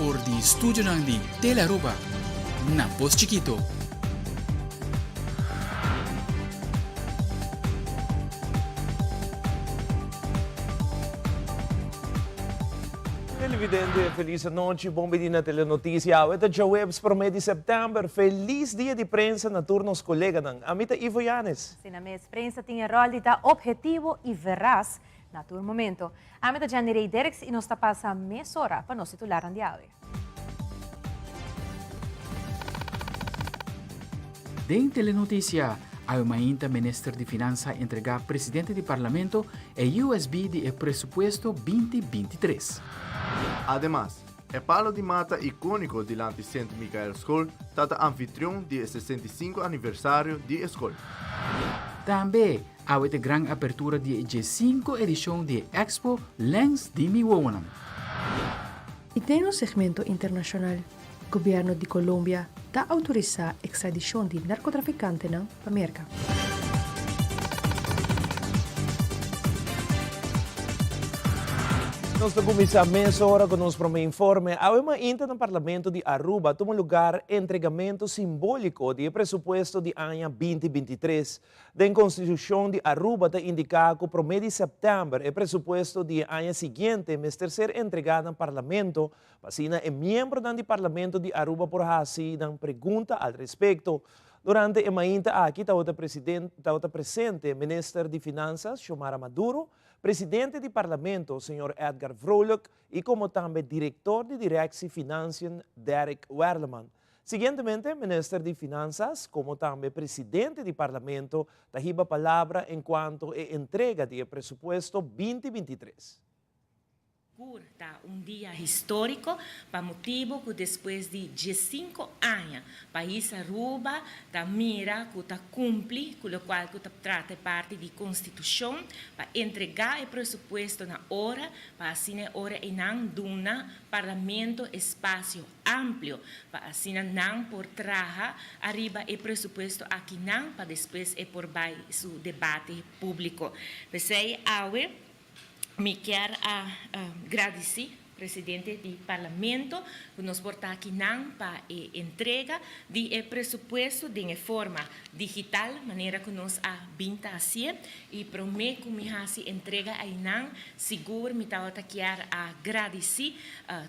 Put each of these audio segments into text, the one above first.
For di studionan di Telearuba na Pos Chikito. Televidente, feliz anochi, bon bini na Telenoticia. Awe ta djaweps prome di september. Feliz dia di prensa na tur nos coleganan. Ami ta Ivo Yanes. Asina mes, prensa tin e rol di ta obhetivo y veraz na tur momento. Ami ta Jenny Rey Derks y nos ta pasa mesora pa nos titularnan di awe. Den Telenoticia, awe mainta Minister di Finansa entrega Presidente di Parlamento e USB di e presupuesto 2023. Ademas, e palo di mata iconico dilanti Sint Michael School ta ta anfitrion di e 65 aniversario di e scol. Tambe, Awe ta gran apertura di e djesinko edishon di e Expo Lens di mi wowonan. I den un segmento internashonal, gobièrnu di Colombia ta outorisá ekstradishon di narkotrafikantenan pa Merka. Nos ta kuminsá mesora ku nos promé informe. Awe mainta na Parlamento di Aruba tuma lugar entregamentu simbóliko di e presupuesto di aña 2023. Den Constitucion di Aruba ta indica cu prome di september e presupuesto di e aña siguiente mester ser entrega na Parlamento pa asina e miembronan di Parlamento di Aruba por haci nan pregunta al respecto. Durante e mainta aki tabata tabata presente Minister di Finanzas Xiomara Maduro, Presidente di Parlamento señor Edgar Vrolijk y como tambe Director di Directie Financiën Derek Werleman. Siguientemente Minister di Finanzas como tambe Presidente di Parlamento ta hiba palabra encuanto e entrega di e presupuesto 2023. Sigur ta un dia historico pa motibo cu despues di diescinco aña pais Aruba ta mira cu ta cumpli cu locual cu ta trata e parti di Constitucion pa entrega e presupuesto na ora pa asina e ora eynan duna Parlamento espacio amplio pa asina nan por traha ariba e presupuesto akinan pa despues e por bai su debate publico. P'esei awe mi kier a gradici Presidente di Parlamento cu nos por ta akinan pa e entrega di e presupuesto den e forma digital manera cu nos a bin ta hacié y prome cu mi haci entrega ainan sigur mi tabata kier a gradici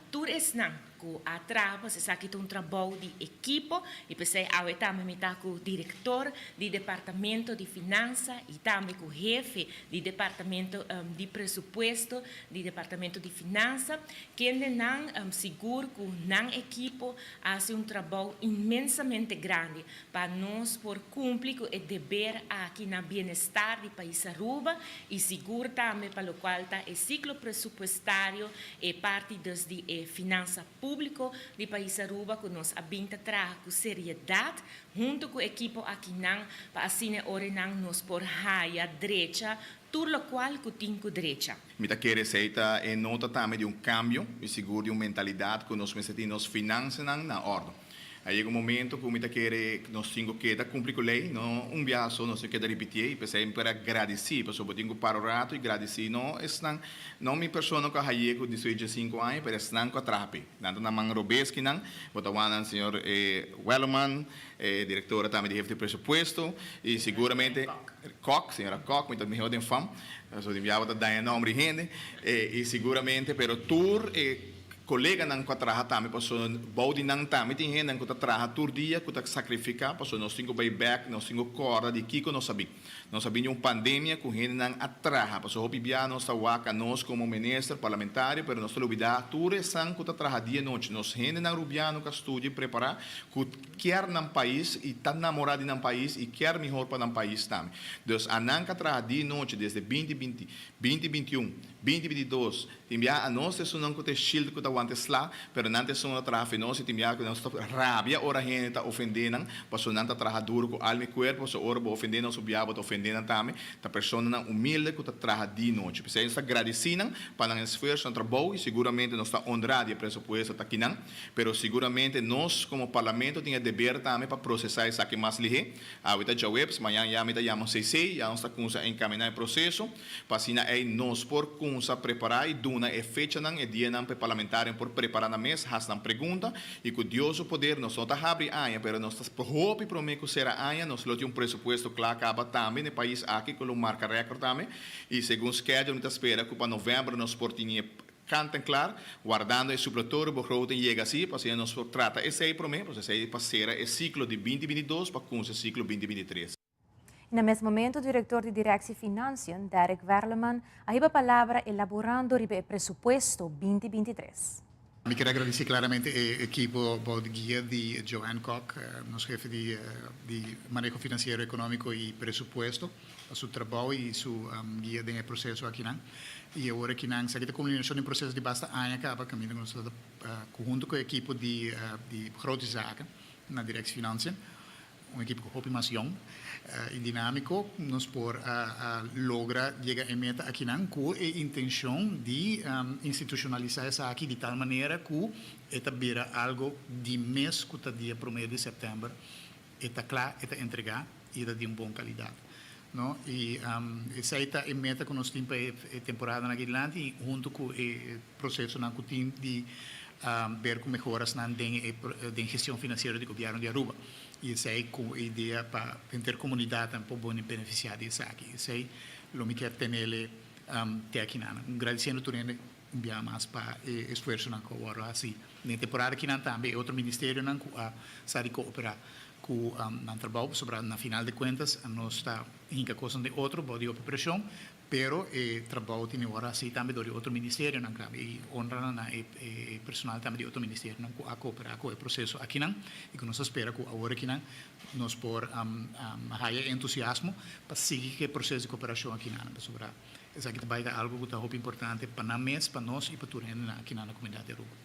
tur esnan ku a traha pues esaki ta un trabou di ekipo y p'esei awe tambe mi ta ku director di departamento di finansa y tambe ku hefe di departamento di presupuesto di departamento di finansa kende nan sigur ku nan ekipo a hasi un trabou inmensamente grandi pa nos por cumpli cu e deber aki na bienestar di pais Aruba y sigur tambe pa locual ta e ciclo presupuestario, e parti dus di e finansa publico di pais Aruba cu nos a bin ta traha cu seriedad hunto cu ekipo akinan pa asina e orenan nos por haya drecha tur locual cu tin cu drecha. Mi ta kere esei ta e nota tambe di un cambio y sigur di un mentalidad cu nos mester tin nos finansanan na ordo. A yega un momento cu mi ta kere nos tin cu keda cumpli cu ley, no un biaha so nos tin keda ripitié y p'esey mi por a gradici pasobra bo tin cu para un rato y gradici no esnan, no mi persona cu a haye cu 18 aña pero esnan cu a traha p'e. Nan ta na man robes kinan, bo ta wak nan señor Welleman, e directora tambe di jefe di presupuesto y siguramente Kok, señora Kok, mi ta mihor den fam, pasobra di biaha bo ta daña nomber di hende y siguramente pero tur e Koleganan ku a traha tambe pasobra bou di nan tambe tin hendenan ku ta traha tur dia ku ta sakrifiká pasobra nos tin ku bai bèk, nos tin ku kòrda di kiko nos a bin. Nos a bin di un pandemia ku hendenan a traha pasobra hopi bia nos ta wak a nos komo minister, parlamentario pero nos ta lubidá tur esnan ku ta traha dia i nochi. Nos hendenan rubiano ku a studia i prepará ku kier nan pais i ta namorá di nan pais i kier mihor pa nan pais tambe. Dus anan ku a traha dia i nochi desde binti binti, binti bintiun, binti bintidos, Tin biaha anos ta esunnan ku ta e shield ku ta wanta e sla, pero nan ta esun ku ta traha fe nos i tin biaha ku nos ta rabia ora hende ta ofendé nan, pasobra nan ta traha duru ku alma i kuerpo, pasobra ora bo ofendé nan su biaha bo ta ofendé nan tambe. Ta personanan humilde ku ta traha di i nochi. P'esei nos ta gradisí nan pa nan esfuerso, nan trabou i siguramente nos ta honrá di e presupuesto ta kinan, pero siguramente nos komo Parlamento tin e deber tambe pa prosesá esaki mas lihé. Awe ta djaweps, mañan ya mi ta yama CC, ya nos ta kumsa enkaminá e proseso. Pa asina ei nos por kumsa prepará i duna. duna e fechanan, e dianan pa e parlamentarionan por prepara nan mes, haci nan pregunta y cu Dios su poder nos no ta habri aña, pero nos ta hopi prome cu cera aña, nos lo tin un presupuesto cla caba tambe na e pais aki cu lo marca record tambe y segun schedule mi ta spera cu pa november nos por tin e kant en klaar, wardando e suppletorio begroting yega si, pasobra nos por trata esey prome, pasobra esey pa cera e ciclo di 2022 pa cuminsa e ciclo 2023. Na mes momento, director di Directie Financiën, Derek Werleman, a hiba palabra elaborando riba e presupuesto 2023. Mi kier gradici claramente e ekipo bou di guia di Joanne Kock, nos hefe di maneho financiero, economico y presupuesto, pa su trabou y su guia den e proceso akinan. Y awor akinan, esaki ta culminacion di un proceso di basta aña caba, caminda cu nos ta hunto cu e ekipo di grote zaken na Directie Financiën, un ekipo cu hopi mas yong y dinamico, nos por a logra yega e meta akinan cu e intencion di institucionalisa esaki di tal manera cu e ta bira algo di mes cu ta dia prome di september e ta cla, e ta entrega y e ta di un bon calidad. No? Y esey ta e meta cu nos tin pa e temporadanan aki dilanti y hunto cu e procesonan cu tin di ber cu mehorasnan den e den gestion financiero di gobierno di Aruba. Y esey cu e idea pa henter comunidadnan por boni beneficia di esaki. Esey lo mi kier tenele te akinan. Gradiciendo tur hende un bia mas pa e esfuerzonan cu a wordo haci den e temporada akinan tambe e otro ministerionan cu a sa di coopera cu nan trabou pasobra na final de cuentas nos ta hinca cosnan den otro bou di hopi presion pero e trabou tin e worde haci tambe door di otro ministerionan tambe y honra na e personal tambe di otro ministerionan cu a coopera cu e proceso akinan y cu nos ta spera cu awor akinan nos por haya e entusiasmo pa sigui cu e proceso di cooperacion akinan pasobra esaki ta bay ta algo cu ta hopi importante pa nan mes, pa nos y pa tur hende akinan na comunidad di Aruba.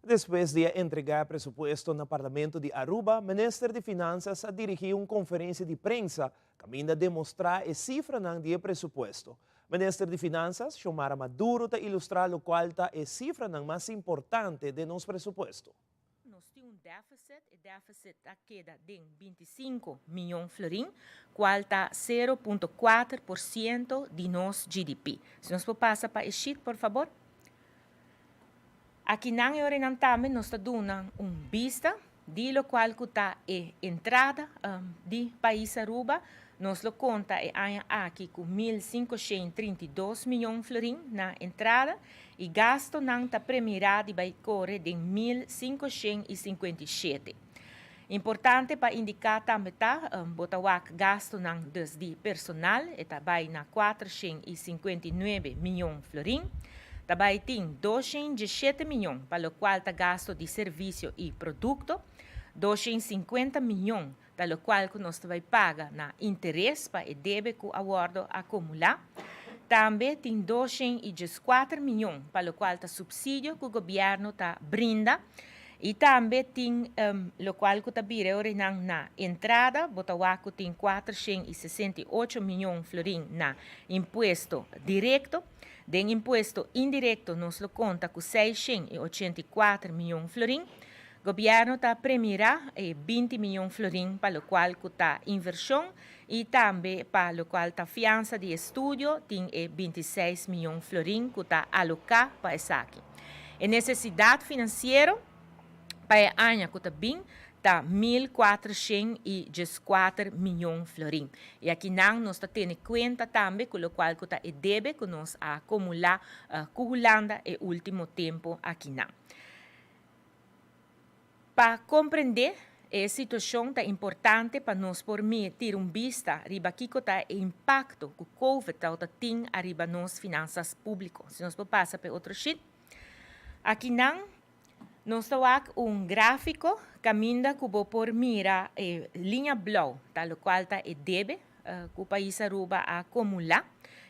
Despues di a entrega e presupuesto na Parlamento di Aruba, Minister di Finanzas a dirigi un conferencia di prensa caminda a demostra e cifranan di e presupuesto. Minister di Finanzas, Xiomara Maduro ta ilustra locual ta e cifranan mas importante den nos presupuesto. Nos tin un deficit, e deficit a keda den 25 miyon florin, cual ta 0.4% di nos GDP. Si nos por pasa pa e sheet, por fabor. Akinan e oranan tambe nos ta duna un bista di locual cu ta e entrada di pais Aruba. Nos lo conta e aña aki cu 1532 miyon florin na entrada y gastonan ta premira di bay core den 1557. Importante pa indica tambe ta, bo ta wak gastonan dus di personal, e ta bay na 459 miyon florin. Ta bay tin 217 miyon pa locual ta gasto di servicio y producto, 250 miyon ta locual cu nos ta bay paga na interes pa e debe cu a wordo acumula. Tambe tin 214 miyon pa locual ta subsidio cu gobierno ta brinda. Y tambe tin locual cu ta bira orinan na entrada, bo ta wak cu tin 468 miyon florin na impuesto directo. Den impuesto indirecto nos lo conta cu 684 miyon florin. Gobierno ta premira 20 miyon florin pa locual cu ta inversion y tambe pa locual ta fiansa di estudio tin e 26 miyon florin cu ta aloca pa esaki. E necesidad financiero pa e aña cu ta bin ta 1414 miyon florin. Y akinan nos ta tene cuenta tambe cu locual cu ta e debe cu nos a acumula cu Hulanda e ultimo tempo akinan. Pa comprende e situacion ta importante pa nos por tira un bista riba kico ta e impacto cu COVID ta tin ariba nos finanzas publico. Si nos por pasa pa otro sheet. Akinan nos ta wak un grafico caminda cu bo por mira e liña blauw, ta locual ta e debe cu pais Aruba a acumula.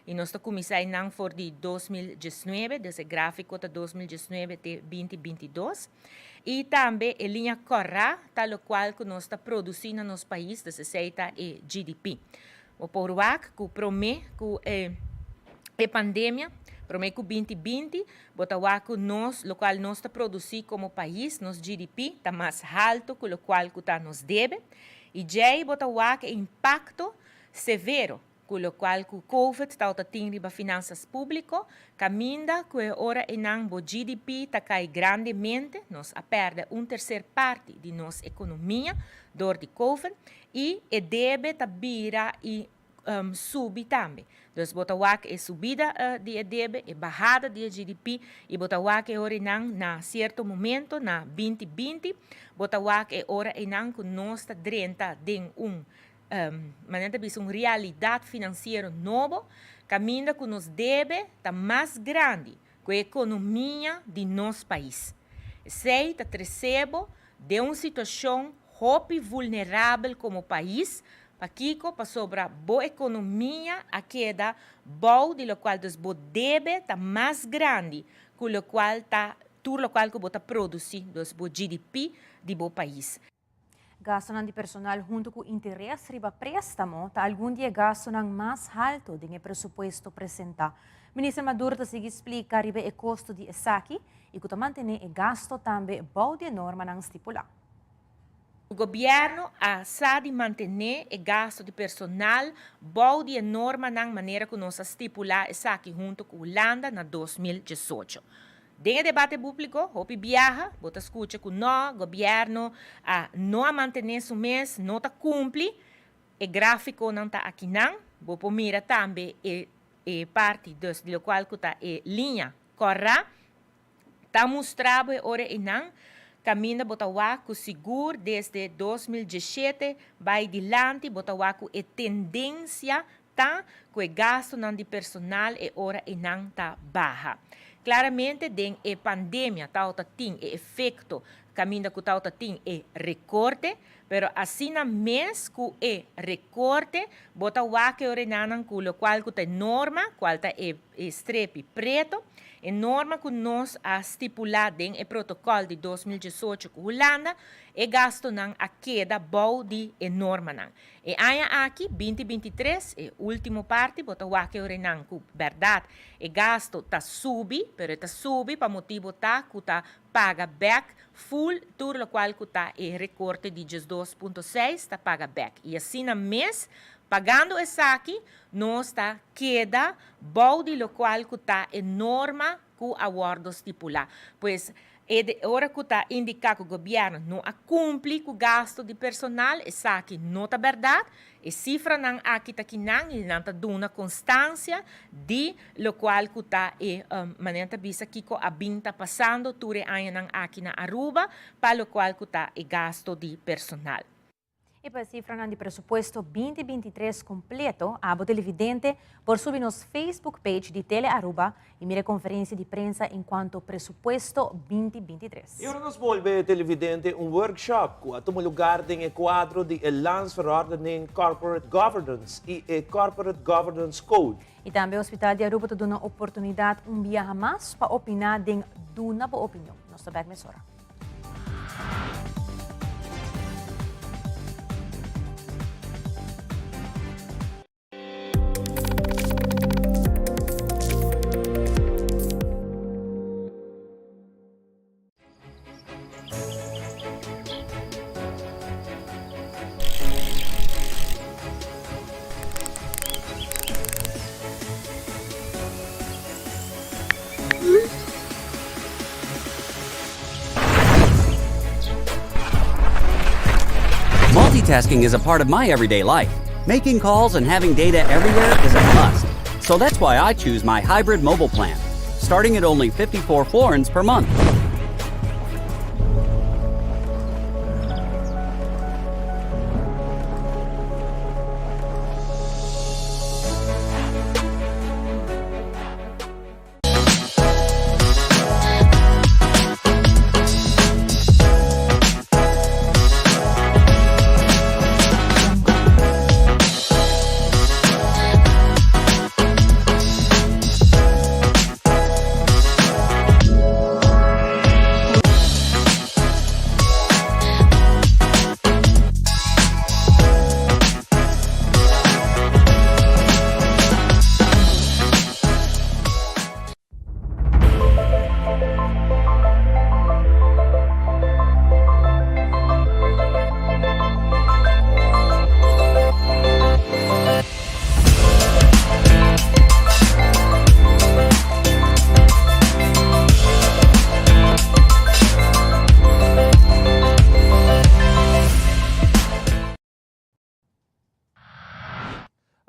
Y nos ta cuminsa nan for di 2019, dus e grafico ta 2019 te 2022. Y tambe e liña cora, ta locual cu nos ta produci na nos pais, dus esey ta e GDP. Bo por wak cu prome cu e pandemia, prome cu 2020, bo ta wak cu nos, locual nos ta produci como pais, nos GDP, ta mas halto cu locual cu ta nos debe. Y djey bo ta wak e impacto severo. ku lokual ku Covid tabata tin riba finansas públiko, kaminda ku e ora einan bo GDP ta kai grandemente, nos a pèrdè un terser parti di nos ekonomia dor di Covid, i e debe ta bira i subi tambe. Dus bo ta wak e subida di e debe, e bahada di e GDP, i bo ta wak e ora einan na sierto momento, na 2020, bo ta wak e ora einan ku nos ta drenta den un manera ta bisa un realidat finansiero nobo, kaminda ku nos debe ta mas grandi ku e ekonomia di nos pais. Esei ta trese bo den un situashon hopi vulnerabel komo pais, pakiko? Pasobra bo ekonomia a keda bou di lokual dus bo debe ta mas grandi ku lokual ta tur lokual ku bo ta produsi, dus bo GDP di bo pais. Gastonan di personal hunto cu interes riba prestamo ta algun di e gastonan mas halto den e presupuesto presenta. Minister Maduro ta sigui splica riba e costo di esaki y cu ta mantene e gasto tambe bou di e normanan stipula. Gobierno a sa di mantene e gasto di personal bou di e normanan manera cu nos a stipula esaki hunto cu Hulanda na 2018. Den e debate búpliko, hopi biaha bo ta skucha ku nò, gobièrnu a no a mantené su mes, no ta kumpli. E gráfikonan ta akinan. Bo por mira tambe e e parti dus di lokual ku ta e liña kòrá. Ta mustra bo e ora einan kaminda bo ta wak ku sigur desde 2017 bai dilanti bo ta wak ku e tendensia Ta cu e gastonan di personal e ora eynan ta baha. Claramente den e pandemia tawata tin e efecto caminda cu tawata tin e recorte, pero asina mes cu e recorte bo ta wak e ora eynanan cu locual cu ta e norma, cual ta e strepi preto, e norma cu nos a stipula den e protocol di 2018 cu Hulanda, e gastonan a keda bou di e normanan. E aña aki, 2023, e ultimo parti, bo ta wak e orenan ku bèrdat e gasto ta subi, pero e ta subi pa motibo ta ku ta paga bèk full tur lokual ku ta e rekorte di 12.6 ta paga bèk. I asina mes, pagando esaki, nos ta keda bou di lokual ku ta e norma ku a wòrdu stipulá. Pues, e de ora ku ta indiká ku gobièrnu no a kumpli ku gastu di personal, esaki no ta bèrdat. E sifranan aki ta kinan i nan ta duna konstansia di lokual ku ta e manera ta bisa kiko a bin ta pasando tur e añanan aki na Aruba pa lokual ku ta e gastu di personal. I pa e sifranan di presupuesto 2023 kompleto, abo televidente por subi nos Facebook page di Tele Aruba i mira e konferensia di prensa enkuanto presupuesto 2023. I ora nos bolbe, televidente, un workshop ku a tuma lugar den e kuadro di e Landsverordening Corporate Governance i e Corporate Governance Code. I tambe Hospital di Aruba ta duna oportunidat un biaha mas pa opiná den Duna Bo Opinion. Nos ta bèk mesora. Multitasking is a part of my everyday life. Making calls and having data everywhere is a must. So that's why I choose my hybrid mobile plan, starting at only 54 florins per month.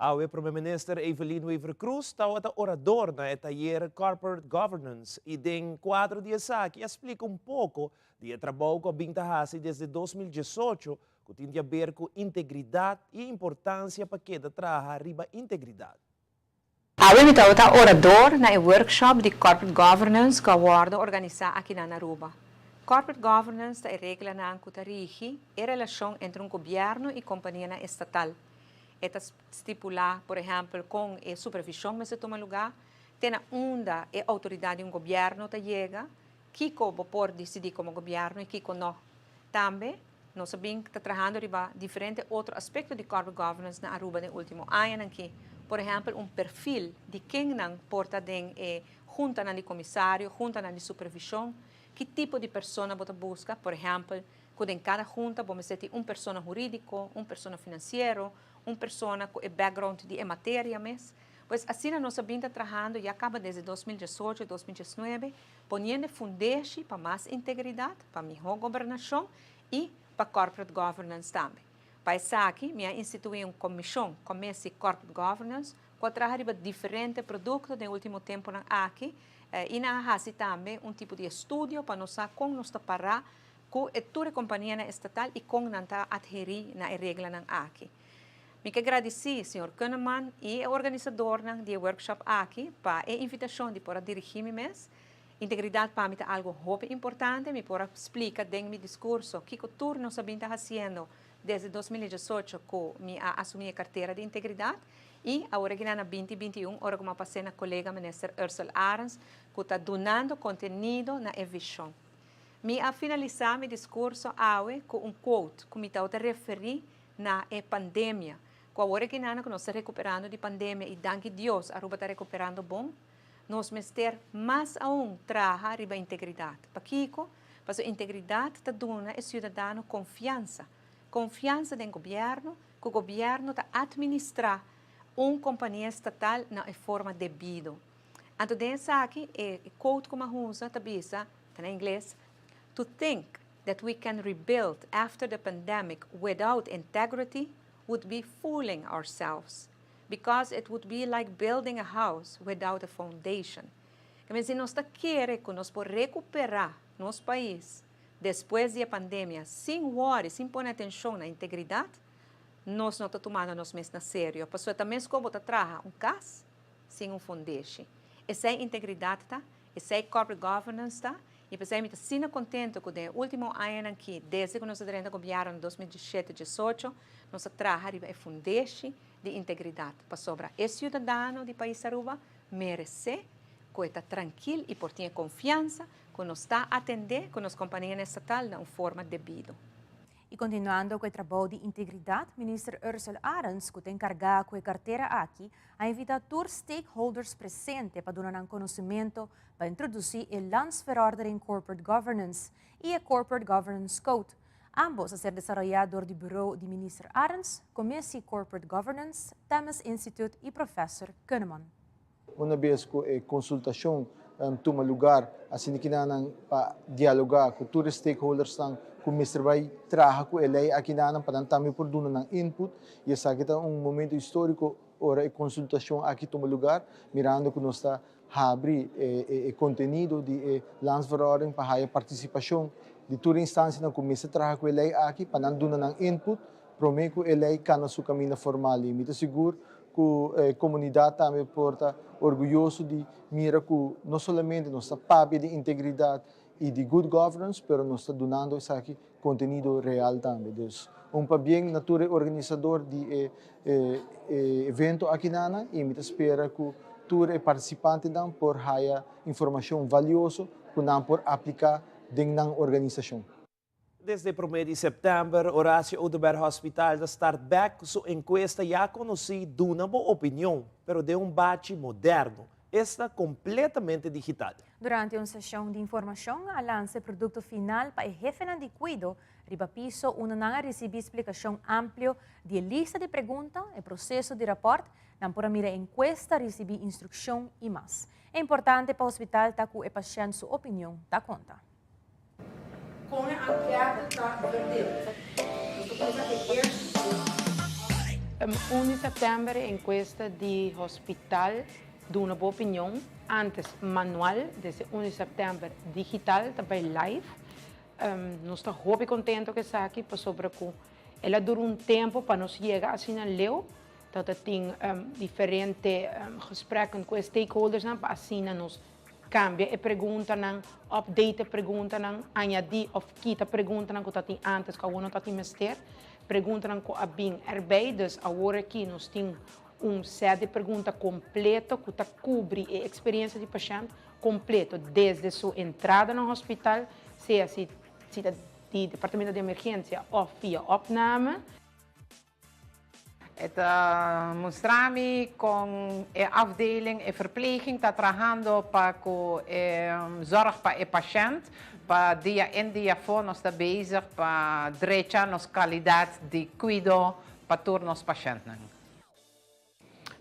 Awe Prome Minister Evelyn Wever-Croes tawata orador na e tayer Corporate Governance y den cuadro di esaki a splica un poco di e trabou cu a bin ta haci desde 2018 cu tin di haber cu integridad y e importancia pa keda traha riba integridad. Awe mi tabata orador na e workshop di Corporate Governance cu a wordo organisa aki na Aruba. Corporate Governance ta e reglanan cu ta rigi e relacion entre un gobierno y companianan estatal. E ta stipula, por ehempel, con e supervision mester tuma lugar, te na unda e autoridad di un gobierno ta yega, kico bo por dicidi como gobierno y kico no. Tambe, nos a bin ta trahando riba diferente otro aspecto di corporate governance na Aruba den ultimo añanan aki. Por ehempel, un perfil di kennan por ta den e juntanan di comisario, juntanan di supervision, ki tipo di persona bo ta busca, por ehempel, cu den cada junta bo mester tin un persona huridico, un persona financiero, un persona cu e background di e materia mes. Pues asina nos a bin ta trahando ya caba desde 2018, 2019, poniendo fundeshi pa mas integridad, pa miho gobernacion y pa corporate governance tambe. Pa esaki, mi a institui un comision, Commissie Corporate Governance, cu a traha riba diferente producto den ultimo temponan aki, y nan a haci tambe un tipo di estudio pa nos sa con nos ta para cu e tur e companianan estatal y con nan ta adheri na e reglanan aki. Mi ke gradici señor Kunneman y e organisadornan di e workshop aki pa e invitacion di por a dirigi mi mes. Integridad pa mi ta algo hopi importante, mi por a splica den mi discurso kico tur nos a bin ta haciendo desde 2018 cu mi a asumi e cartera di integridad y awor aki na 2021 ora cu mi a pasa na colega Minister Ursell Arends cu ta dunando contenido na e vision. Mi a finalisa mi discurso awe cu un quote cu mi ta referi na e pandemia. Cu awor aki na cu nos ta recuperando di pandemia y danki Dios Aruba ta recuperando bon, nos mester mas aun traha riba integridad. Pakico? Paso integridad ta duna e ciudadano confiansa. Confiansa den gobierno, cu gobierno ta administra un compania estatal na e forma debido. Anto den esaki, e quote cu mi a usa ta bisa, ta na Ingles: "To think that we can rebuild after the pandemic without integrity would be fooling ourselves, because it would be like building a house without a foundation." Kiermen, si nos ta kere cu nos por recupera nos pais despues di e pandemia sin worry, sin pone atencion na integridad, nos no ta tumando nos mes na serio. Paso ta mescos cu bo ta traha un cas sin un fundeshi. Esey integridad ta, esey corporate governance ta, y pesey mi ta asina contento cu den ultimo aña aki, desde cu nos a drenta gobierno na 2017, 18, nos a traha riba e fundeshi di integridad. Pasobra e ciudadano di pais Aruba merece cu ta trankil y por tin confiansa cu nos ta atende cu nos compania estatal na un forma debido. Y continuando cu e trabou di integridad, Minister Ursell Arends, cu ta encarga cu e cartera aki, a invita tur stakeholders presente pa duna un conocimento pa introduci e Landsverordening Corporate Governance y e Corporate Governance Code. Ambos a ser desaroya door di bureau di Minister Arends, Commissie Corporate Governance, Themis Institute y Professor Kunneman. Un biaha cu e consultacion tuma luga, asina cu nan pa dialoga cu tur stakeholders nan cu mester bay traha cu e ley aki nan pa nan tambe por duna nan input, y esaki ta un momento historico ora e consultacion aki tuma luga, mirando cu nos ta habri e contenido di e landsverordening pa e participacion di tur instancia nan cu mester traha cu e ley aki pa nan duna nan input prome cu e ley cana su caminda formal. Y mi ta sigur cu e comunidad tambe por ta orguyoso di mira cu no solamente nos ta papia di integridad y di good governance, pero nos ta dunando esaki contenido real tambe. Dus un pabien na tur organisador di e evento aki nan y mi ta spera cu tur e participantenan por haya informacion valioso cu nan por aplica den nan organisacion. Desde 1 di september, Horacio Oduber Hospital ta start back su encuesta ya conoci Duna Bo Opinion, pero den un bachi moderno. Esta completamente digital. Durante un sesion di informacion, a lansa e producto final pa e hefe di cuido, riba piso, unda nan a ricibi splicacion amplio di lista di pregunta y proceso di rapport, nan por a mira encuesta, ricibi instruccion y mas. E importante pa e hospital ta cu e pashent su opinion ta conta. Cu e enquête ta verdeeld. Dus dan cuminsa cu eerst. Un di sèptèmber e enkuesta di hospital Duna bo opinion, antes manual, desde un di sèptèmber digital ta bai live. Nos ta hopi kontento ku esaki pasobra ku el a dura un tempu pa nos yega asina leu. Ta tin diferente gesprekken ku e stakeholdersnan pa asina nos kambia e preguntanan, update e preguntanan, añadí òf kita preguntanan ku ta tin antes ku awor no ta tin mester, preguntanan ku a bin erbij. Dus awor aki nos tin un sèt di pregunta kompleto ku ta kubri e eksperensia di pashènt kompleto desde su entrada na hospital, sea si si ta di departamento di emergensia òf via opname. E ta mustra mi con e afdeling, e verpleging ta trahando pa cu e zorg pa e pashent. Pa dia in dia afo nos ta bezig pa drecha nos calidad di cuido pa tur nos pashentnan.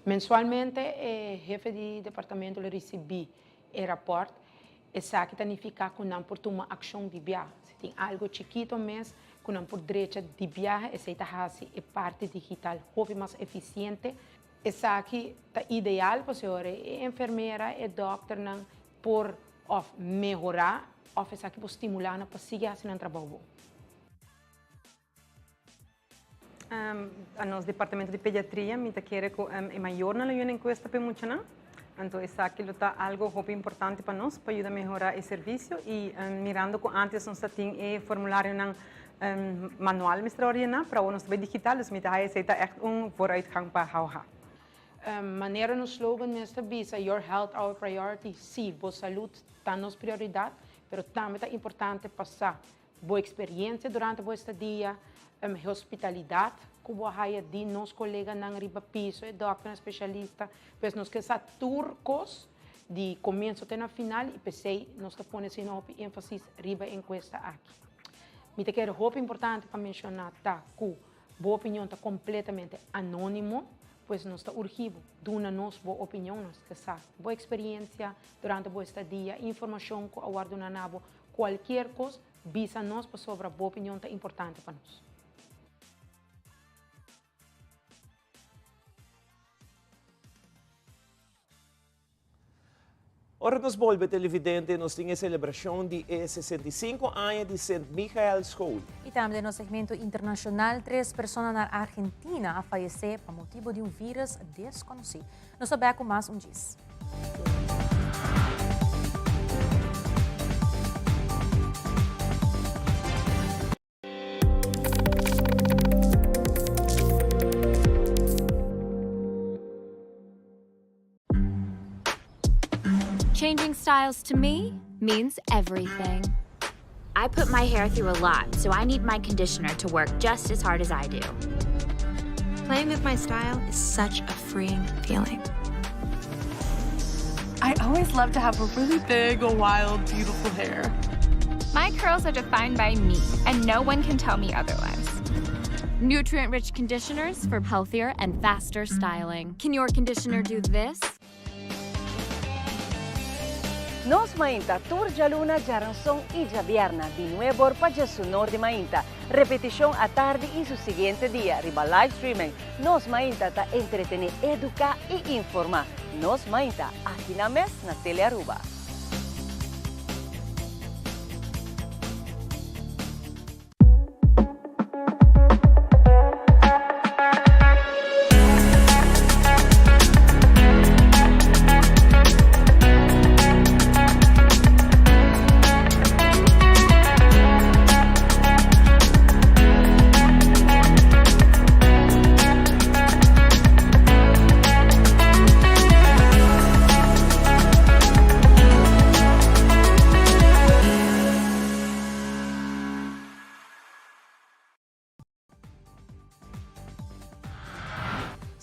Mensualmente e hefe di departamento lo ricibi e raport. Esaki ta nifica cu nan por tuma accion di biaha. Si tin algo chikito mes cu nan por drecha di biaha, esey ta haci e parti digital hopi mas eficiente. Esaki ta ideal pasobra e enfermera, e dokternan por of mehora of esaki por stimula nan pa sigui haci nan trabou bon. A nos departamento di pediatria mi ta kere ku e mayornan lo yuna enkuesta pa e muchanan. Anto esaki lo ta algo hopi importante pa nos pa yuda mehora e servisio i mirando ku antes nos ta tin e formularionan manual mester a ordená pero awor nos ta bai digital dus mi ta haya esei ta ègt un vooruitgang pa HOH. Manera nos slogan mes ta bisa Your health our priority, sí, bo salud ta nos prioridat, pero tambe ta importante pa sa Bo experiencia durante bo estadia, hospitalidad cu bo a haya di nos coleganan riba piso, e dokternan specialista, pues nos ke sa tur cos di comienzo te na final y p'esey nos ta pone asina hopi enfasis riba e encuesta aki. Mi ta kere hopi importante pa menciona ta cu bo opinion ta completamente anonimo, pues nos ta urgi bo duna nos bo opinion, nos ke sa bo experiencia durante bo estadia, informacion cu a worde duna na bo, Cualkier cos, bisa nos pasobra bo opinion ta importante pa nos. Ora nos bolbe televidente nos tin e celebracion di e 65 aña di Sint Michael School. Y tambe den nos segmento internacional, tres persona na Argentina a fayece pa motibo di un virus desconoci. Nos ta bek ku mas un djis. Changing styles to me means everything. I put my hair through a lot, so I need my conditioner to work just as hard as I do. Playing with my style is such a freeing feeling. I always love to have a really big, wild, beautiful hair. My curls are defined by me, and no one can tell me otherwise. Nutrient-rich conditioners for healthier and faster styling. Can your conditioner do this? Nos Mainta tur djaluna, djaranson i djabièrna di nuebor pa djasunor di mainta. Repetishon atardi i su siguiente dia riba live streaming. Nos Mainta ta entretené, eduká i informá. Nos Mainta, aki na mes na Telearuba.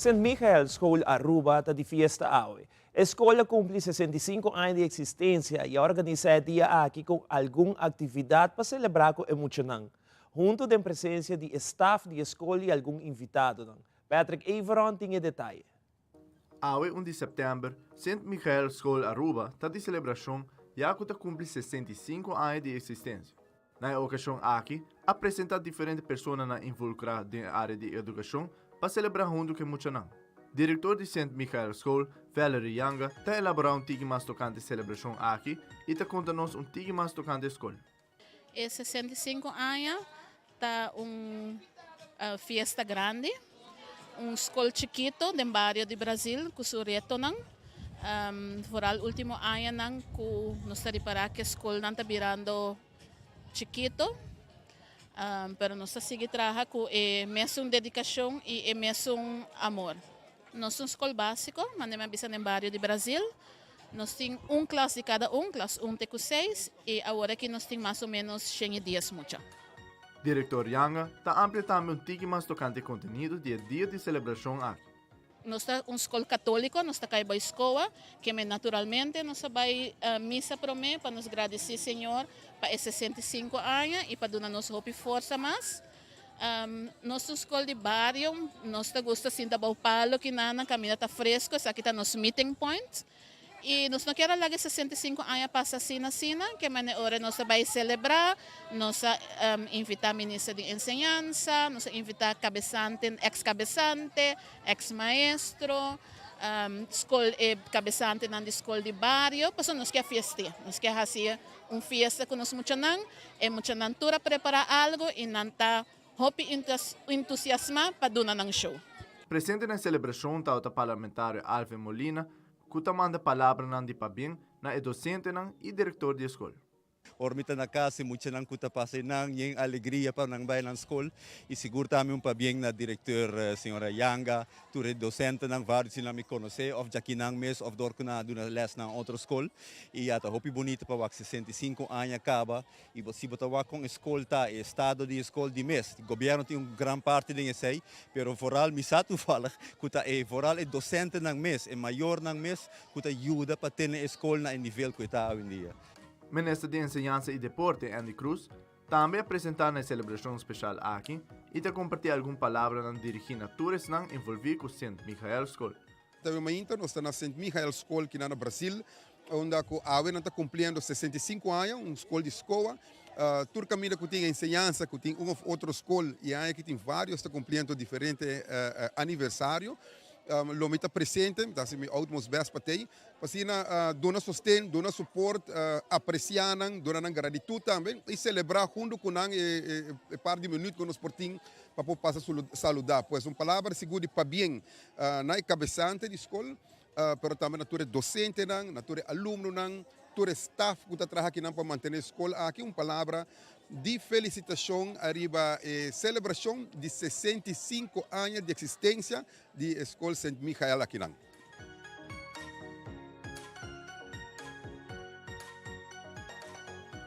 Sint Michael School Aruba ta di fiesta awe. E skol a kumpli 65 aña di eksistensia i a organisá e dia aki ku algun aktividat pa selebrá ku e muchanan, huntu den presensia di e staf di e skol i algun invitadonan. Patrick Everon tin e detaye. Awe un di sèptèmber, Sint Michael School Aruba ta di selebrashon ya ku ta kumpli 65 aña di eksistensia. Na e okashon aki a presentá diferente personanan involukrá den e área di edukashon pa selebrá huntu ku e muchanan. Direktor di Sint Michael School, Valerie Janga, ta elaborá un tiki mas tokante e selebrashon aki i ta konta nos un tiki mas tokante e skol. E 65 aña ta un fiesta grandi, un skol chikito den bario di Brazil ku su retonan. Vooral ultimo añanan ku nos ta ripará ku e skolnan ta birando chikito, pero nos ta sigui traha ku e mesun dedikashon i e mesun amor. Nos ta un skol básiko, manera mi a bisa den bario di Brazil. Nos tin un klas di kada un, klas un te ku seis, i awor aki nos tin mas o ménos 110 mucha. Direktor Janga ta amplia tambe un tiki mas tokante e kontenido di e dia di selebrashon aki. Nos ta un skol katóliko, nos ta kai bai skoa, keme naturalmente nos a bai misa promé pa nos gradisí Señor pa e 65 aña i pa duna nos hopi forsa mas. Nos ta un skol di bario, nos ta gusta sinta bou palo kinanan, kaminda ta fresco, esaki ta nos meeting point. I nos no kier a laga e 65 aña pasa asina asina, ke manera ora nos a bai selebrá, nos a invitá minister di enseñansa, nos a invitá kabesante, eks kabesante, eks maestro, skol e kabesantenan di skol di bario, pasobra nos ke fiestia, nos ke hasi un fiesta ku nos muchanan, e muchanan tur a prepará algu i nan ta hopi entusiasmá pa duna nan show. Presente na e selebrashon tabata parlamentario Alvin Molina ku ta manda palabranan di pabien na e dosentenan i direktor di e skol. Ora mi ta na kas e muchanan ku ta pasa einan yen alegria pa nan bai nan skol i sigur tambe un pabien na direkteur señora Yanga, tur e dosentenan varios di nan mi konosé òf djaki nan mes òf dor ku nan a duna lès na otro skol i ya ta hopi bunita pa wak 65 aña kaba i bo si bo ta wak kon e skol ta e estado di e skol di mes gobièrnu tin un gran parti den esei pero vooral mi sa toevallig ku ta e vooral e dosentenan mes e mayornan mes ku ta yuda pa tene e skol na e nivel ku e ta awendia. Minister di Enseñansa y Deporte, Endy Croes, tambe a presenta na e celebracion special aki y ta comparti algun palabranan dirigi na tur esnan envolvi cu Sint Michael School. Awe mainta nos ta na Sint Michael School kinan na Brasil, unda cu awe nan ta cumpliendo 65 aña, un school di scoa. Tur caminda cu tin enseñansa, cu tin un of otro school y aña aki tin varios ta cumpliendo diferente aniversario. Lo mi ta presente, mi ta haci mi utmost best pa tey. Pa asina duna sosten, duna support, aprecia nan, duna nan gratitud tambe y celebra hunto cu nan e par di minuut cu nos por tin pa por pasa saluda. Pues un palabra sigur di pabien na e cabesante di scol, pero tambe na tur e docentenan, na tur e alumnonan, tur e staff cu ta traha akinan pa mantene e scol aki. Un palabra di felicitacion ariba e celebracion di 65 aña di existencia di e scol Sint Michael akinan.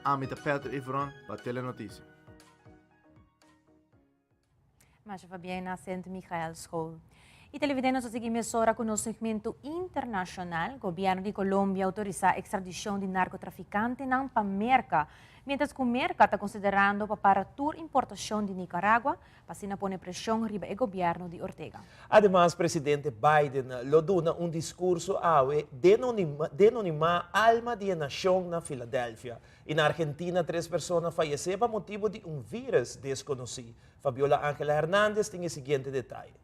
Ami ta Patrick Evron pa Telenoticia. Masha pabien na Sint Michael School. Y televidente nos sigui mesora cu nos segmento internacional. Gobierno di Colombia autorisa extradicion di narcotraficantenan pa Merca, mientras cu Merca ta considerando pa para tur importacion di Nicaragua pa asina pone presion riba e gobierno di Ortega. Ademas presidente Biden lo duna un discurso awe denonima Alma di e Nacion na Philadelphia. Y na Argentina tres persona fayece pa motibo di un virus desconoci. Fabiola Angela Hernandez tin e siguiente detaye.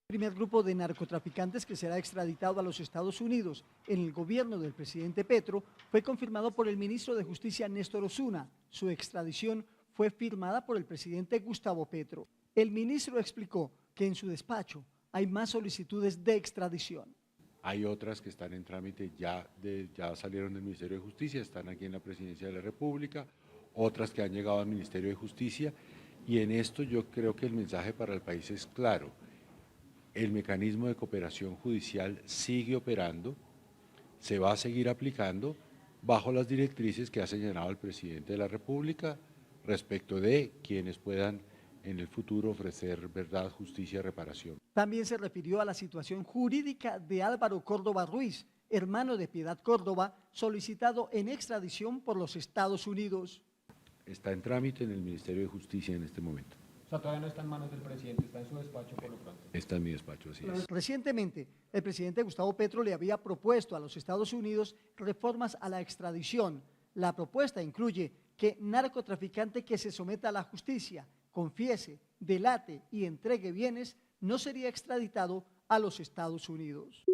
Primer grupo de narcotraficantes que será extraditado a los Estados Unidos en el gobierno del presidente Petro fue confirmado por el ministro de Justicia Néstor Osuna. Su extradición fue firmada por el presidente Gustavo Petro. El ministro explicó que en su despacho hay más solicitudes de extradición. Hay otras que están en trámite, ya, de, ya salieron del Ministerio de Justicia, están aquí en la Presidencia de la República, otras que han llegado al Ministerio de Justicia, y en esto yo creo que el mensaje para el país es claro. El mecanismo de cooperación judicial sigue operando, se va a seguir aplicando bajo las directrices que ha señalado el presidente de la República respecto de quienes puedan en el futuro ofrecer verdad, justicia y reparación. También se refirió a la situación jurídica de Álvaro Córdoba Ruiz, hermano de Piedad Córdoba, solicitado en extradición por los Estados Unidos. Está en trámite en el Ministerio de Justicia en este momento. O sea, todavía no está en manos del presidente, está en su despacho por lo pronto. Está en mi despacho, así es. Recientemente, el presidente Gustavo Petro le había propuesto a los Estados Unidos reformas a la extradición. La propuesta incluye que narcotraficante que se someta a la justicia, confiese, delate y entregue bienes no sería extraditado a los Estados Unidos.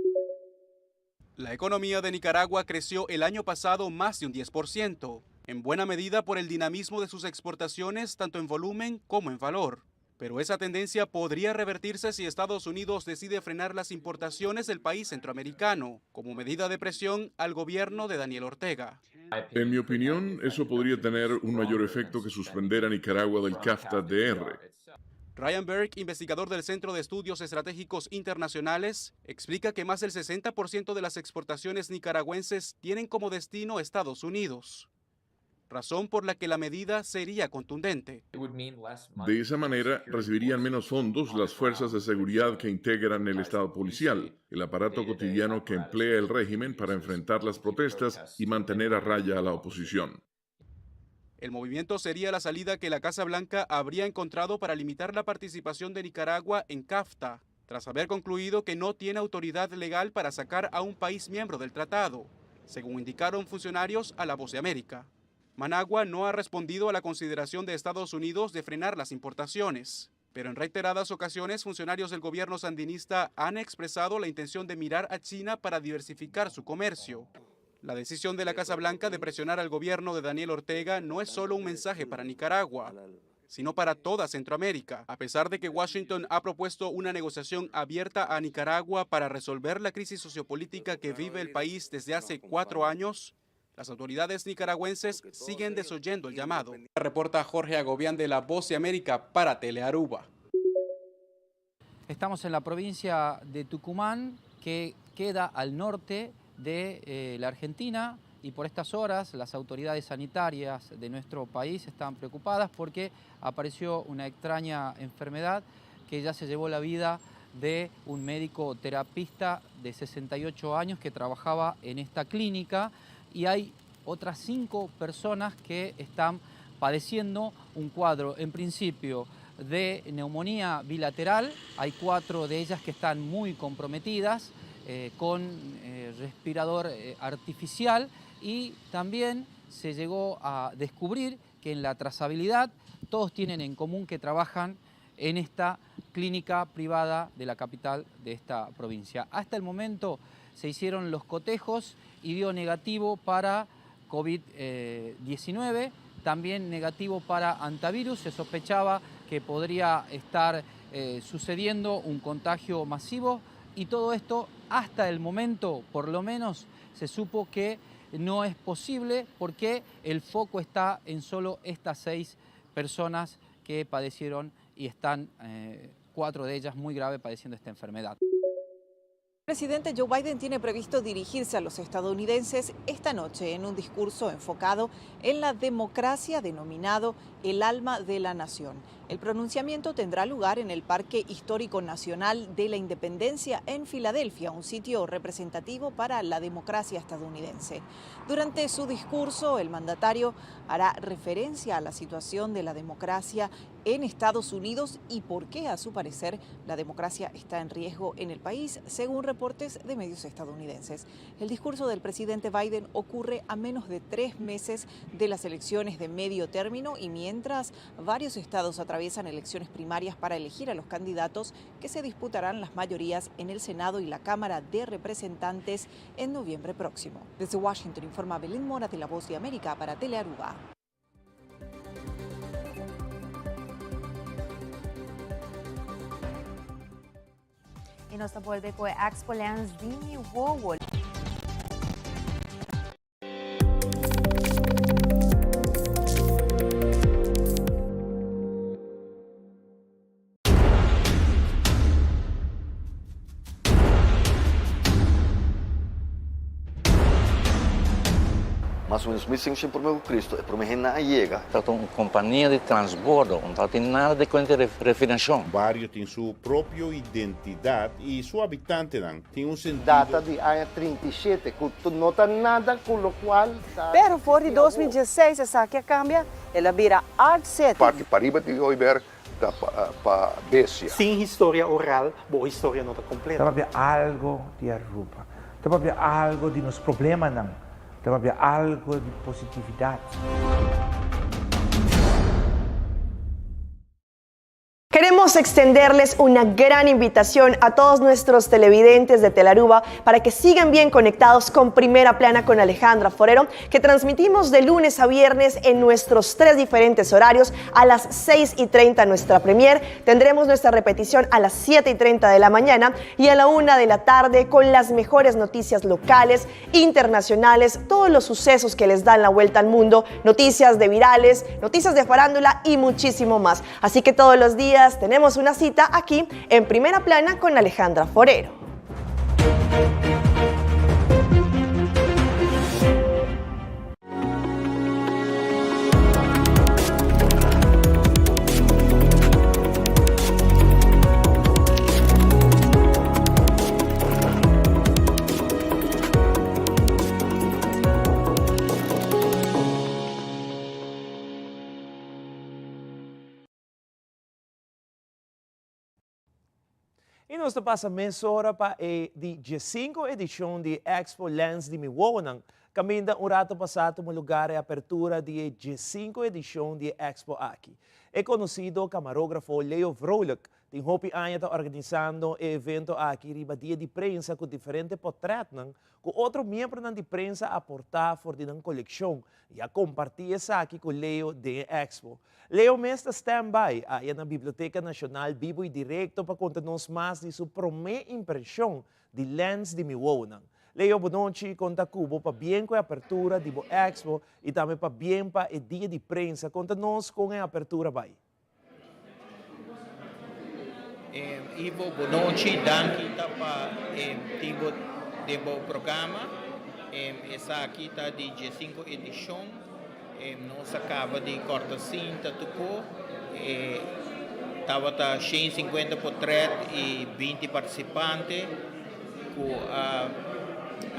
La economía de Nicaragua creció el año pasado más de un 10%, en buena medida por el dinamismo de sus exportaciones tanto en volumen como en valor. Pero esa tendencia podría revertirse si Estados Unidos decide frenar las importaciones del país centroamericano, como medida de presión al gobierno de Daniel Ortega. En mi opinión, eso podría tener un mayor efecto que suspender a Nicaragua del CAFTA-DR. Ryan Berg, investigador del Centro de Estudios Estratégicos Internacionales, explica que más del 60% de las exportaciones nicaragüenses tienen como destino Estados Unidos, razón por la que la medida sería contundente. De esa manera, recibirían menos fondos las fuerzas de seguridad que integran el Estado policial, el aparato cotidiano que emplea el régimen para enfrentar las protestas y mantener a raya a la oposición. El movimiento sería la salida que la Casa Blanca habría encontrado para limitar la participación de Nicaragua en CAFTA, tras haber concluido que no tiene autoridad legal para sacar a un país miembro del tratado, según indicaron funcionarios a La Voz de América. Managua no ha respondido a la consideración de Estados Unidos de frenar las importaciones, pero en reiteradas ocasiones funcionarios del gobierno sandinista han expresado la intención de mirar a China para diversificar su comercio. La decisión de la Casa Blanca de presionar al gobierno de Daniel Ortega no es solo un mensaje para Nicaragua, sino para toda Centroamérica. A pesar de que Washington ha propuesto una negociación abierta a Nicaragua para resolver la crisis sociopolítica que vive el país desde hace 4 años, las autoridades nicaragüenses siguen desoyendo el llamado. Reporta Jorge Agobián de La Voz de América para Telearuba. Estamos en la provincia de Tucumán, que queda al norte de la Argentina, y por estas horas las autoridades sanitarias de nuestro país están preocupadas porque apareció una extraña enfermedad que ya se llevó la vida de un médico terapista de 68 años que trabajaba en esta clínica, y hay otras 5 personas que están padeciendo un cuadro, en principio, de neumonía bilateral. Hay 4 de ellas que están muy comprometidas con respirador artificial, y también se llegó a descubrir que en la trazabilidad todos tienen en común que trabajan en esta clínica privada de la capital de esta provincia. Hasta el momento se hicieron los cotejos y dio negativo para COVID-19, también negativo para antivirus. Se sospechaba que podría estar sucediendo un contagio masivo, y todo esto hasta el momento, por lo menos, se supo que no es posible porque el foco está en solo estas 6 personas que padecieron y están 4 de ellas muy grave padeciendo esta enfermedad. El presidente Joe Biden tiene previsto dirigirse a los estadounidenses esta noche en un discurso enfocado en la democracia denominado el alma de la nación. El pronunciamiento tendrá lugar en el Parque Histórico Nacional de la Independencia en Filadelfia, un sitio representativo para la democracia estadounidense. Durante su discurso, el mandatario hará referencia a la situación de la democracia en Estados Unidos y por qué, a su parecer, la democracia está en riesgo en el país, según reportes de medios estadounidenses. El discurso del presidente Biden ocurre a menos de 3 meses de las elecciones de medio término y mientras varios estados atraviesan elecciones primarias para elegir a los candidatos que se disputarán las mayorías en el Senado y la Cámara de Representantes en noviembre próximo. Desde Washington informa Belén Mora de La Voz de América para Telearuba. Y nos vuelve con Expo Lens di Wowo. Mas o menos 1500 promé ku Cristo, e promé hende a yega. Ta un kompania di transbordo, no tin nada di kuenta di refinashon. Bario tin su propio identidat i su habitantenan tin un sentido. Data di aña 37, ku no ta nada ku lokual ta. Pero for di 2016 esaki a kambia, el a bira Art City. Parti pariba di Hooiberg. ta pa bestia. Sin historia oral, bo historia no ta completo. Ta papia algo di Aruba. Ta papia algo di nos problemanan. Ta papia algo di positividad. Queremos extenderles una gran invitación a todos nuestros televidentes de Telaruba para que sigan bien conectados con Primera Plana con Alejandra Forero, que transmitimos de lunes a viernes en nuestros tres diferentes horarios a las 6 y 30 nuestra premier. Tendremos nuestra repetición a las 7 y 30 de la mañana y a la 1 de la tarde con las mejores noticias locales, internacionales, todos los sucesos que les dan la vuelta al mundo, noticias de virales, noticias de farándula y muchísimo más. Así que todos los días tenemos una cita aquí en Primera Plana con Alejandra Forero. I nos ta pasa mesora pa e di diesinco edishon di Expo Lens di Mi Wowonan, kaminda un rato pasá tuma lugar e apertura di e diesinco edishon di e expo aki. E konosido kamarógrafo Leo Vrolijk Tin hopi aña ta organisando e evento aki riba dia di prensa ku diferente potrètnan ku otro miembronan di prensa a aportá for di nan kolekshon i a kompartí esaki ku Leo den e expo. Leo mes ta stand by aya na Biblioteka Nashonal bibo i direkto pa konta nos mas di su promé impreshon di lens di mi wowonan. Leo bonochi konta ku bo pa bien ku e apertura di bo expo i tambe pa bien pa e dia di prensa. Konta nos kon e apertura bai. Ivo, bonochi, danki ta pa tin bo den bo programa. Esaki ta di diesinco edicion. Nos a caba di corta cinta tuco. Tabata 150 potret y 20 participante cu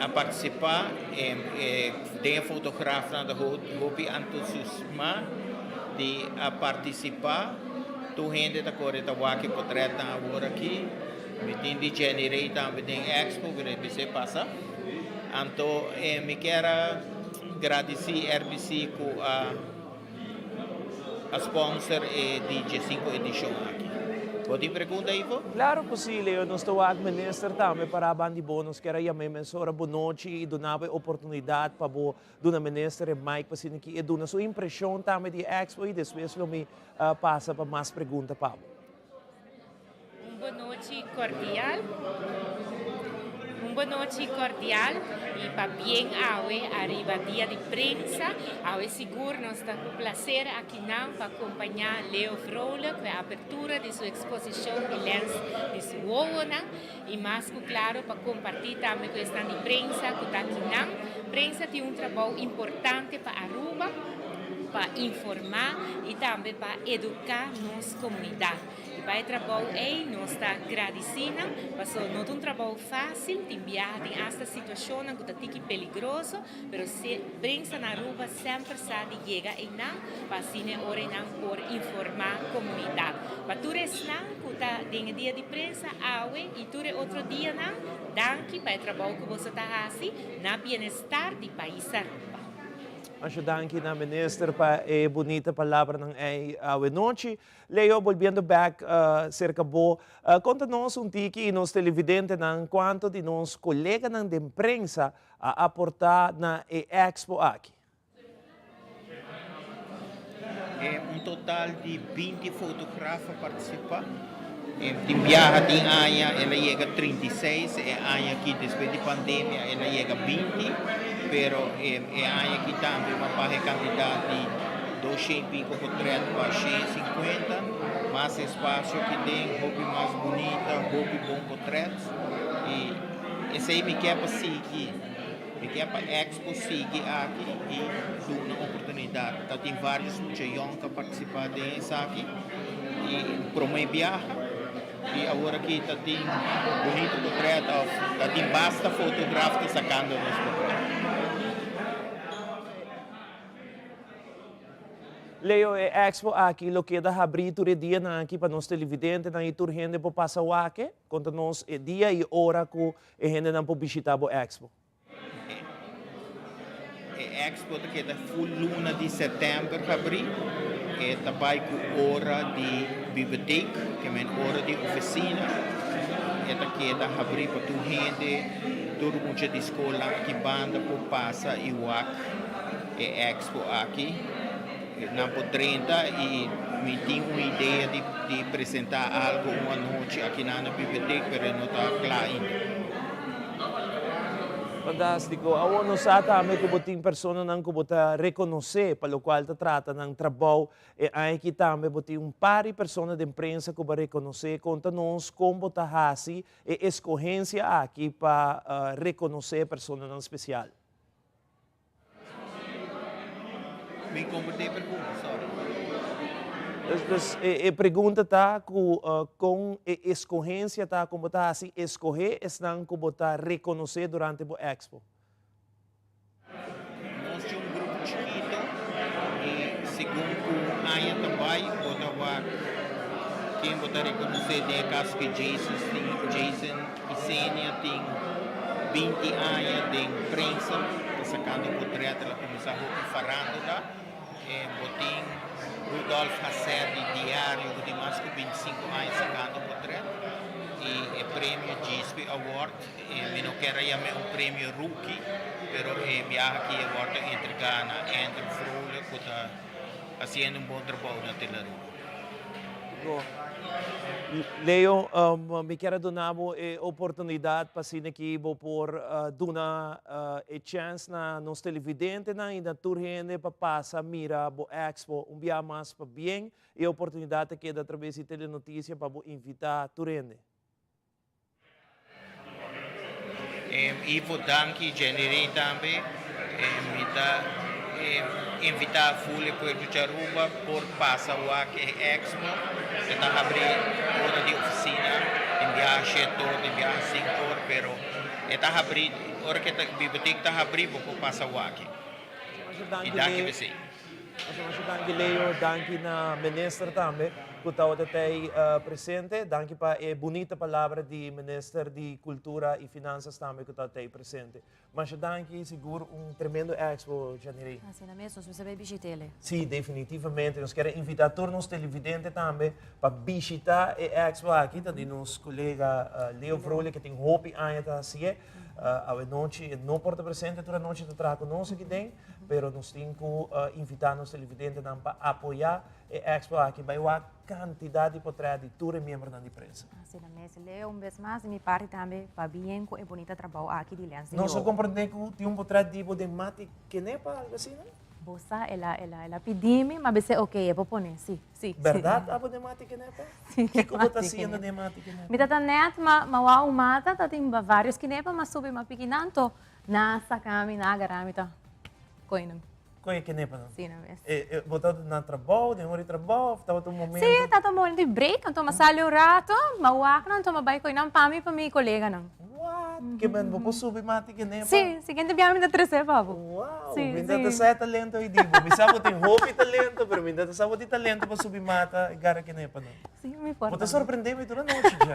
a participa. Den e fotografnan ta hopi entusiasma di a participa. Tur hende ta kore ta wak e potretnan awor aki. Mi tin di Jenny Rey tambe den expo, pero e bis'e pasa. Anto mi kier a gradici RBC cu a a sponsor e di diesinco edicion aki. Bo tin pregunta, Ivo? Claro cu si, Leo. Nos ta wak minister tambe para bandi bo. Nos kier a yam'e mesora bonochi y duna bo e oportunidad pa bo duna minister e mic pa asina ki e duna su impresion tambe di e expo y despues lo mi pasa pa mas pregunta pa bo. Un bonochi cordial. Un bonochi cordial y pabien awe ariba dia di prensa. Awe sigur nos ta cu placer akinan pa acompaña Leo Vrolijk cu e apertura di su exposicion di lens di su wowonan y mas cu claro pa comparti tambe cu esnan di prensa cu ta akinan. Prensa tin un trabou importante pa Aruba pa informa y tambe pa educa nos comunidad. I pa e trabou ei nos ta gradisí nan, paso no ta un trabou fásil, tin biaha tin asta situashonnan ku ta tiki peligroso, pero si prensa na Aruba semper sa di yega einan pa asina e ora einan por informá komunidat. Pa tur esnan ku ta den e dia di prensa awe i tur e otro dianan, danki pa e trabou ku boso ta hasi na bienestar di pais Aruba. Masha danki na minister pa e bunita palabranan ei awe nochi. Leo, bolbiendo bek serka bo, konta nos un tiki i nos televidentenan kuantu di nos koleganan den prensa a aportá na e expo aki. Un total di 20 fotograf a partisipá. Tin biaha tin aña el a yega 36, e aña aki despues di pandemia el a yega 20, pero e aña aki tambe bo a baha e kantidat di Doshe y pico potret pa 150, mas espacio ki den, hopi mas bunita, hopi bon potret y esey mi kier pa sigui, mi kier pa expo sigui aki y duna oportunidad. Ta tin varios mucha yong ta participa den esaki y prome biaha y awor aki ta tin bunita potret of ta tin basta fotograf ta sacando nos potret. Leo, e expo aki lo keda habrí tur e dianan aki pa nos televidentenan i tur hende por pasa wak e? Konta nos e dia i ora ku e hendenan por bishitá bo expo. E expo ta keda full luna di sètèmber habrí. E ta bai ku ora di bibliotek, ke men ora di ofisina. E ta keda habrí pa tur hende, tur mucha di skolnan aki banda por pasa i wak e expo aki. Nan por drenta i mi tin un idea di di presentá algu un anochi akinan na bibliotek pero e no ta kla ainda. Fantástiko. Awor nos sa tambe ku bo tin personanan ku bo ta rekonosé pa lokual ta trata nan trabou. E aña aki tambe bo tin un par di persona den prensa ku bo a rekonosé. Konta nos kon bo ta hasi e eskohensia aki pa rekonosé personanan spesial. Mi comprende e pregunta, sorry. Dus e pregunta ta ku kon e eskohensia ta kon bo ta hasi eskohé esnan ku bo ta rekonosé durante bo expo? Nos tin un grupo chikito i segun ku aña ta bai bo ta wak ken bo ta rekonosé. Den e kaso ku Jason tin Jason Isenia tin 20 aña den prensa, ta sacando potret, el a cuminsa hopi farandula. Bo tin Rudolf Hasset di Diario cu tin mas cu 25 aña sacando potret. Y e premio Gisby Award, mi no kier a yam'e un premio rookie, pero e biaha aki e wordo entrega na Andrew Vrolijk cu ta haciendo un bon trabou na Telaruba. Leo, mi kier a duna bo e oportunidad pa asina ki bo por duna e chance na nos televidentenan y na tur hende pa pasa mira bo expo un bia mas pa bien. E oportunidad ta keda atraves di Telenoticia pa bo invita tur hende. Ivo danki Jenny tambe mi ta invita full e pueblo di Aruba por pasa wak e expo e ta habri ora di oficina tin biaha shete or tin biaha sinku or pero e ta habri ora ke bibliotek ta habri bo por pasa wak y danki p'esey. Masha masha danki Leo, danki na minister tambe ku tabata tei presente. Danki pa e bunita palabra di minister di Kultura i Finansas tambe ku tabata tei presente. Masha danki, sigur un tremendo expo Janirey. Asina mes, nos mester bai bishit'ele. Si, definitivamente. Nos kier a invita tur nos televidente tambe pa bishita e expo aki, ta di nos kolega Leo Vrolijk ke tin hopi aña ta hasié. Awe nochi e no por ta presente tur anochi ta traha ku nos aki den. Pero nos tin cu invita nos televidentenan pa apoya e expo aki bay wak cantidad di potret di tur e miembronan di prensa. Asina mes, Leo, un bes mas di mi parti tambe pabien cu e bonita trabou aki di Lens di Nos a Oro. comprende cu tin un potret di bo den Mati Kenepa, algo asina? Bo sa, el a, el a, el a pidi mi, m'a bisa ok, e por pone, si, si, si. Berdad abo den Mati Kenepa? Si, den Kico bo ta Mati haciendo Kenepa. den Mati Kenepa? Mi ta ta net, m'a, m'a wou un mata, ta tin varios kenepa, m'a subi, m'a piki nan, to Na saca mi, na agara mi ta coy nan. Coy e kenepa nan? Si, na mes. E, e, bo tabata na trabou, den ora di trabou, of tabata un momento? Si, tabata un momento di break, anto m'a sali un rato, m'a wak nan, anto m'a bay coy nan pa mi, pa mi coleganan. What? Ke men bo por subi mati kenepa? Si, siguiente biaha mi ta trece pa bo. Wow, Si, mi ta si. sa e talento ei di bo. Mi sa bo tin hopi talento, pero mi ta sa bo tin talento pa subi mata i gara kenepa nan. Si, mi por Bo ta tambe. sorprende mi tur anochi, Jen.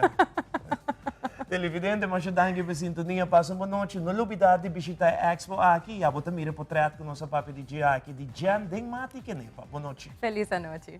Televidente, masha danki pa e sintonia. Pasa un bon nochi. No lubida di bishita e expo aki. Ya bo ta mira e potret ku nos a papia di dje aki di Jen den Mati Kenepa. Bon nochi. Felis anochi.